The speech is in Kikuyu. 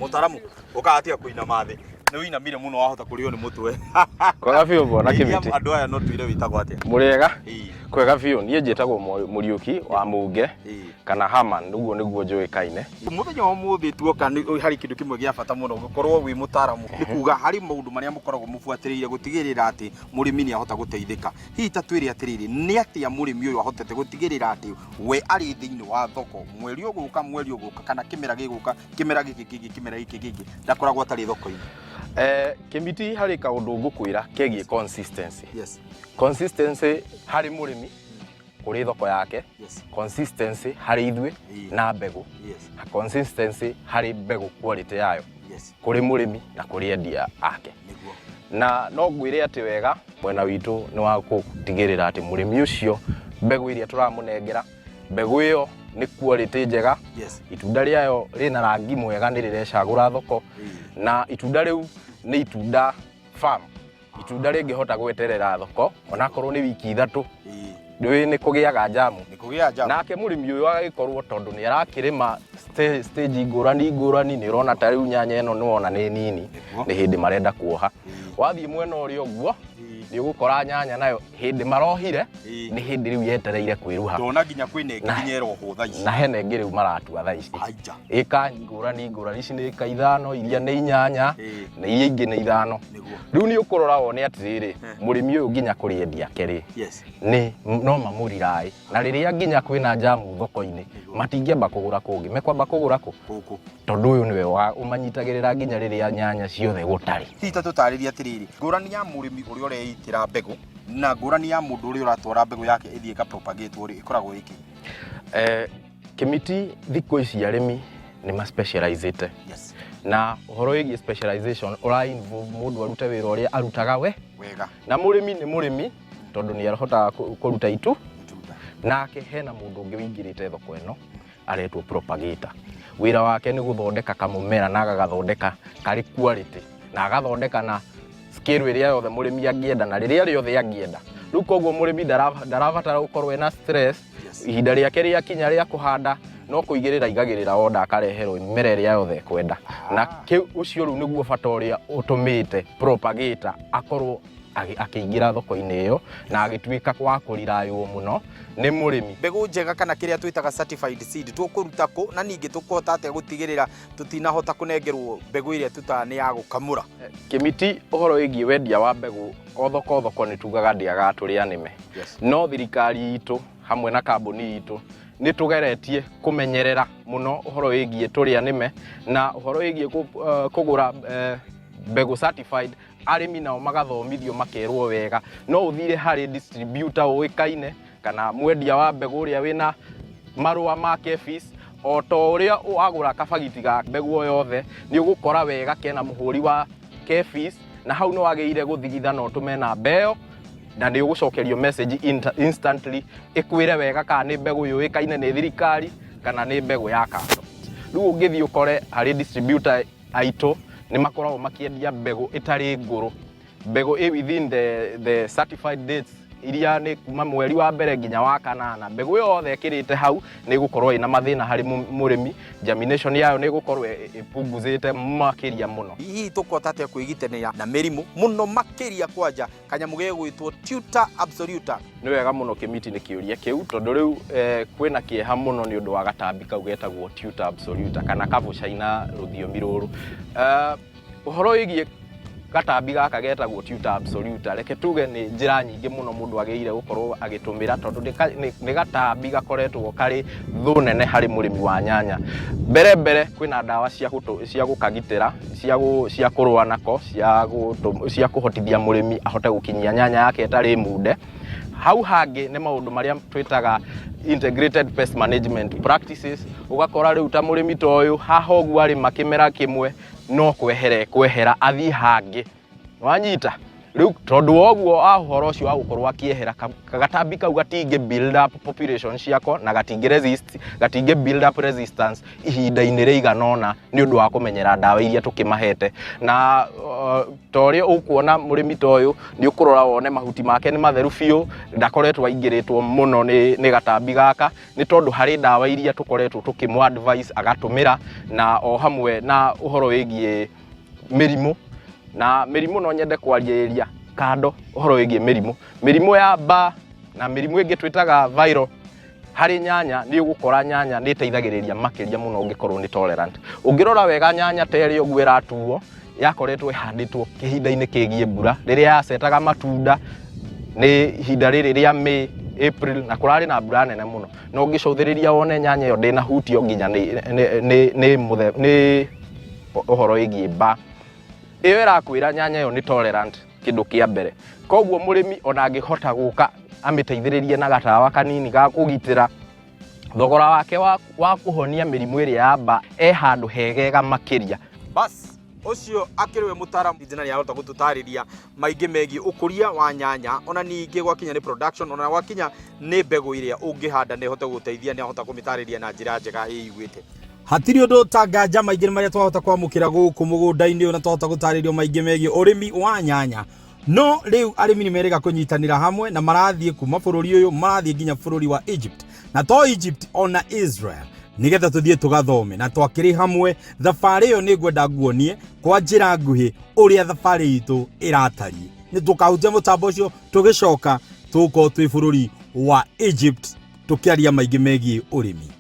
Mũtaramu ũkaga kũinama thĩ, nĩ ũinamire mũno, wahota kũrĩo nĩ mũtwe. Kwega biũ, bwana Kĩmiti. Andũ aya no twĩre wĩtagwo atĩa? Mũrĩega? Kwega biũ. Niĩ njĩtagwo Mũriũki wa Munge kana Haman, ũguo nĩguo njũĩkaine. Mũthenya wa ũmũthĩ tuoka nĩ harĩ kĩndũ kĩmwe gĩa bata mũno. Gũkorwo wĩ mũtaaramu nĩ kuga harĩ maũndũ marĩa mũkoragwo mũbuatĩrĩire gũtigĩrĩra atĩ mũrĩmi nĩ ahota gũteithĩka. Hihi ta twĩre atĩrĩrĩ, nĩ atĩa mũrĩmi ũyũ ahotete gũtigĩrĩra atĩ we arĩ thĩinĩ wa thoko mweri ũgũka, mweri ũgũka, kana kĩmera gĩgũka, kĩmera gĩkĩ kĩngĩ, kĩmera gĩkĩ kĩngĩ, ndakoragwo atarĩ thoko-inĩ? Kĩmiti, harĩ kaũndũ ngũkwĩra kegiĩ consistency. Consistency harĩ mũrĩmi kũrĩ thoko yake, consistency harĩ ithuĩ na mbegũ, consistency harĩ mbegũ, quality yayo kũrĩ mũrĩmi na kũrĩ endia ake. Na no ngwĩre atĩ wega mwena witũ nĩ wa gũtigĩrĩra atĩ mũrĩmi ũcio, mbegũ ĩrĩa tũramũnengera, mbegũ ĩyo nĩ quality njega, itunda rĩayo rĩna rangi mwega, nĩ rĩrecagũra thoko, na itunda rĩu nĩ itunda farm, itunda rĩngĩhota gweterera thoko onakorwo nĩ wiki 3. Ndũĩ nĩ kũgĩaga njamu. Nĩ kũgĩa njamu. Nake mũrĩmi ũyũ agagĩkorwo tondũ nĩ arakĩrĩma stage ngũrani ngũrani, nĩ ũrona ta rĩu nyanya ĩno nĩ wona nĩ nini, nĩ hĩndĩ marenda kuoha. Wathiĩ mwena ũrĩa ũguo, nĩ ũgũkora nyanya nayo hĩndĩ marohire, nĩ hĩndĩ rĩu yetereire kwĩruha. Ndona nginya kwĩna ĩngĩ nginya ĩrohwo thaa ici. Na hena ĩngĩ rĩu maratua thaa ici. Aija. Ĩka ngũrani ngũrani, ici nĩ ĩka 5, iria nĩ 8, na iria ingĩ nĩ 5. Rĩu nĩ ũkũrora wone atĩrĩrĩ, mũrĩmi ũyũ nginya kũrĩ endia ake rĩ, nĩ no mamũriraĩ, na rĩrĩa nginya kwĩna njamu thoko-inĩ, matingĩamba kũgũra kũngĩ, mekwamba kũgũra kũ? Gũkũ. Tondũ ũyũ nĩwe wa ũmanyitagĩrĩra nginya rĩrĩa nyanya ciothe gũtarĩ. Hihi ta tũtarĩrie atĩrĩrĩ, ngũrani ya mũrĩmi ũrĩa ũreitĩra mbegũ na ngũrani ya mũndũ ũrĩa ũratwara mbegũ yake ĩthiĩ ĩkapropagate rĩ, ĩkoragwo ĩkĩ? Kĩmiti, thikũ ici arĩmi nĩ maspecializĩte, na ũhoro wĩgiĩ specialization ũra involve mũndũ arute wĩra ũrĩa arutaga we wega. Na mũrĩmi nĩ mũrĩmi tondũ nĩ ahotaga kũruta itu itunda. Nake hena mũndũ ũngĩ ũingĩrĩte thoko ĩno aretwo propagator. Wĩra wake nĩ gũthondeka kamũmera na agagathondeka karĩ quality, na agathondeka na scale ĩrĩa yothe mũrĩmi angĩenda na rĩrĩa rĩothe angĩenda. Rĩu koguo mũrĩmi ndarabatara gũkorwo ena stress. Ihinda rĩake rĩakinya rĩa kũhanda, no kũigĩrĩra aigagĩrĩra order, akareherwo mĩmera ĩrĩa yothe ekwenda. Na kĩu ũcio rĩu nĩguo bata ũrĩa ũtũmĩte propagator akorwo akĩingĩra thoko-inĩ ĩyo na agĩtuĩka wa kũriraywo mũno nĩ mũrĩmi. Mbegũ njega kana kĩrĩa twĩtaga certified seed tũkũruta kũ, na ningĩ tũkũhota atĩa gũtigĩrĩra tũtinahota kũnengerwo mbegũ ĩrĩa tũtaga nĩ ya gũkamũra? Kĩmiti, ũhoro wĩgiĩ wendia wa mbegũ o thoko thoko nĩ tugaga ndĩagaga tũrĩ anĩme. No thirikari itũ hamwe na kambuni itũ nĩ tũgeretie kũmenyerera mũno ũhoro wĩgiĩ tũrĩa nĩme na ũhoro wĩgiĩ kũgũra mbegũ certified. Arĩmi nao magathomithio, makerwo wega no ũthire harĩ distributor ũĩkaine kana mwendia wa mbegũ ũrĩa wĩna marũa ma KEPHIS. O ta ũrĩa wagũra kabagiti ga mbegũ o yothe, nĩ ũgũkora wega kena mũhũri wa KEPHIS, na hau nĩ wagĩrĩire gũthigitha na ũtũme namba ĩyo, na nĩ ũgũcokerio message instantly ĩkwĩre wega kana nĩ mbegũ yũĩkaine nĩ thirikari kana nĩ mbegũ ya kando. Rĩu ũngĩthiĩ ũkore harĩ distributor aitũ nĩ makoragwo makĩendia mbegũ ĩtarĩ ngũrũ, mbegũ ĩ within the certified dates iria nĩ kuma mweri wa mbere nginya wa kanana. Mbegũ yothe ĩkĩrĩte hau nĩ ĩgũkorwo ĩna mathĩna harĩ mũrĩmi, germination yayo nĩ ĩgũkorwo ĩpunguzĩte makĩria mũno. Hihi tũkũhota atĩa kwĩgitĩra na mĩrimũ, mũno makĩria kwanja kanyamũ gegwĩtwo Tuta absoluta? Nĩ wega mũno, Kĩmiti, nĩ kĩũria kĩu, tondũ rĩu kwĩna kĩeha mũno nĩ ũndũ wa gatambi kau getagwo Tuta absoluta kana kabũcai na rũthiomi rũrũ. Ũhoro wĩgiĩ gatambi gaka getagwo Tuta absoluta, reke tuge nĩ njĩra nyingĩ mũno mũndũ agĩrĩire gũkorwo agĩtũmĩra, tondũ nĩ gatambi gakoretwo karĩ thũ nene harĩ mũrĩmi wa nyanya. Mbere mbere kwĩna ndawa cia gũkagitĩra, cia kũrũa nako, cia kũhotithia mũrĩmi ahote gũkinyia nyanya yake ĩtarĩ munde. Hau hangĩ nĩ maũndũ marĩa twĩtaga integrated pest management practices. Ũgakora rĩu ta mũrĩmi ta ũyũ haha ũguo arĩma kĩmera kĩmwe, no kwehera ekwehera athiĩ hangĩ, wanyita. Rĩu tondũ wa ũguo wa ũhoro ũcio wa gũkorwo akĩehera, gatambi kau gatingĩ build up population ciako na gatingĩ resist, gatingĩ build up resistance ihinda-inĩ rĩigana ũna nĩ ũndũ wa kũmenyera ndawa iria tũkĩmahete. Na ta ũrĩa ũkuona mũrĩmi ta ũyũ, nĩ ũkũrora wone mahuti make nĩ matheru biũ, ndakoretwo aingĩrĩtwo mũno nĩ gatambi gaka, nĩ tondũ harĩ ndawa iria tũkoretwo tũkĩmũ advise agatũmĩra, na o hamwe na ũhoro wĩgiĩ mĩrimũ. Na mĩrimũ no nyende kwarĩrĩria kando ũhoro wĩgiĩ mĩrimũ, mĩrimũ ya mbaa na mĩrimũ ĩngĩ twĩtaga viral harĩ nyanya. Nĩ ũgũkora nyanya nĩ ĩteithagĩrĩria makĩria mũno ũngĩkorwo nĩ tolerant. Ũngĩrora wega, nyanya ta ĩrĩa ũguo ĩratuo yakoretwo ĩhandĩtwo kĩhinda-inĩ kĩgiĩ mbura, rĩrĩa yacetaga matunda nĩ ihinda rĩrĩ rĩa May, April, na kũrarĩ na mbura nene mũno. Na ũngĩcũthĩrĩria wone nyanya ĩyo ndĩnahutio nginya nĩ ũhoro wĩgiĩ mbaa. Ĩyo ĩrakwĩra nyanya ĩyo nĩ tolerant, kĩndũ kĩa mbere. Koguo mũrĩmi ona angĩhota gũka amĩteithĩrĩrie na gatawa kanini ga kũgitĩra thogora wake wa kũhonia mĩrimũ ĩrĩa ya mbaa, e handũ hegega makĩria. Bas, ũcio akĩrĩ we mũtaaramu na nĩ arahota gũtũtarĩria maingĩ megiĩ ũkũria wa nyanya, ona ningĩ gwakinya nĩ production, ona gwakinya nĩ mbegũ ĩrĩa ũngĩhanda na ĩhote gũgũteithia, nĩ ahota kũmĩtarĩria na njĩra njega ĩiguĩte. Hatirĩ ũndũ ta nganja maingĩ marĩa twahota kwamũkĩra gũkũ mũgũnda-inĩ ũyũ, na twahota gũtarĩrio maingĩ megiĩ ũrĩmi wa nyanya. No rĩu arĩmi nĩ merĩga kũnyitanĩra hamwe na marathiĩ kuma bũrũri ũyũ, marathiĩ nginya bũrũri wa Egypt, na to Egypt, ona Israel, nĩgetha tũthiĩ tũgathome na twakĩrĩ hamwe. Thabarĩ ĩyo nĩ ngwenda nguonie kwa njĩra nguhĩ ũrĩa thabarĩ itũ ĩratariĩ. Nĩ tũkahutia mũtambo ũcio tũgĩcoka, tũgũkorwo twĩ bũrũri wa Egypt tũkĩaria maingĩ megiĩ ũrĩmi.